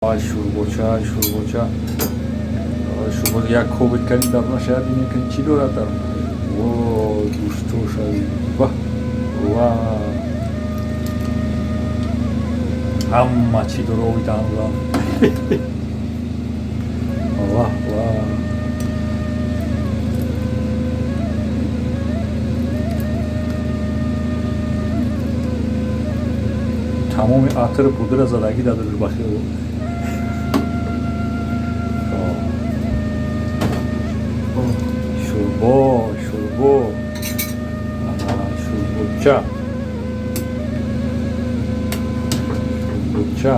Ай, шӯрбоча, ай, шӯрбоча, шӯрбо як кобит кардем, дар шояд бинем, ки чӣ дорад дар. Во, гӯштош, ва ва ҳама чӣ дора, оби даҳанзан. Ва ва тамоми атру пудра задагӣ дар бахел. Шӯрбо, шӯрбо, шӯрбоча, шӯрбоча.